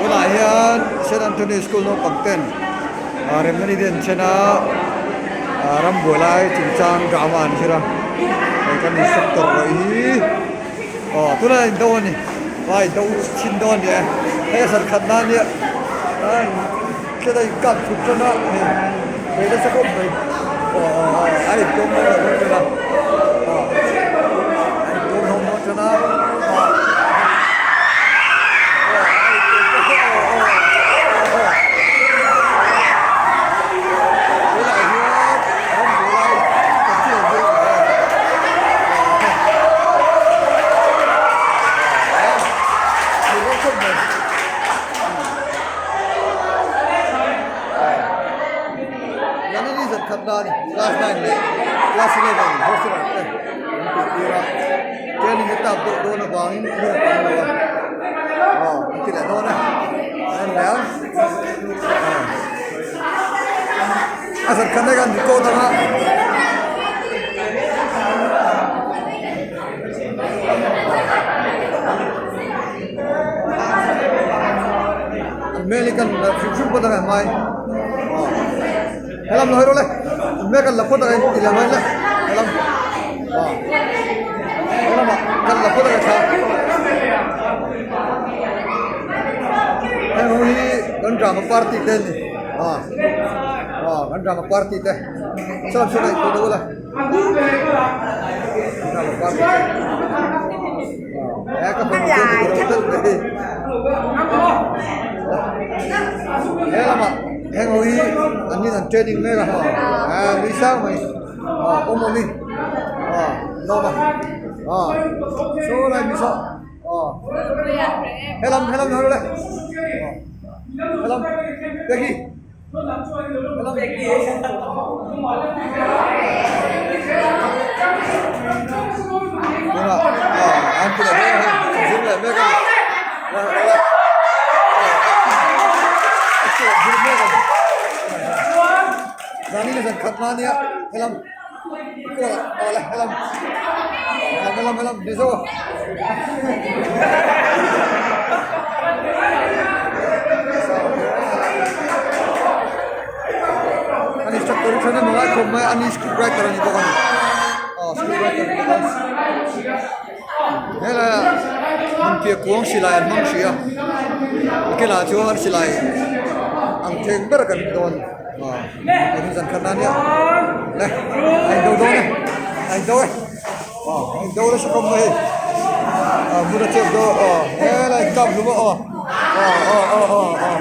Tunah hian Saint Anthony School naupang ten remna ni te an then a, rambuai lai chungchang drama an zir a, hei kan instructor pawh hi aw tunah a indo a ni, a indo chhin dawn a ni e, hei a sarkhat nan nia Thil a inkap thut tan a, hei hei nasa khawp mai aw aw aw a intawm dawn lo dawn tan a aw a intawm hlawm dawn tan a aw aw a intawm aw aw aw aw tunah hian rambuai chanchin an zir a ni aw aw aw khawp mai. Yanini zan khat na a ni class 9 leh class 11 hostel ah te an tih tir a training a tap deuh dawn avangin hun a tam lo a aw an ti leh dawn a an en leh a a zan khat na hian record ang a. An hmel hi kan la hrim hrim phawt ang e hmai aw helam lo hawi rawh le an hmel kan la phawt ang e ti leh mai le helam aw helamah kan la phawt ang e thla heng ho hi kan drama party te an ni aw aw kan drama party te sawn sawn a inpawh deuh ula. He lamah heng ho hi an in an training mek a ah nui sang mai ah awm awm hi ah lawm a ah saw lai mi saw ah helam helam le helam peki. An instructor hi thahnem a ngai khawp mai a ani script writer a ni bawk a ni aw script writer a ni bawk a helaiah hmunphiah kuang silai an hmang hrih a a kenah chuan silai ang thleng ber kan hmu dawn a ni aw hei zan khat na nia le a indo dawn e a indo e aw a indo nasa khawp mai hei a hmun a chep dawn aw helai kap hlum a aw aw aw aw aw aw aw aw aw.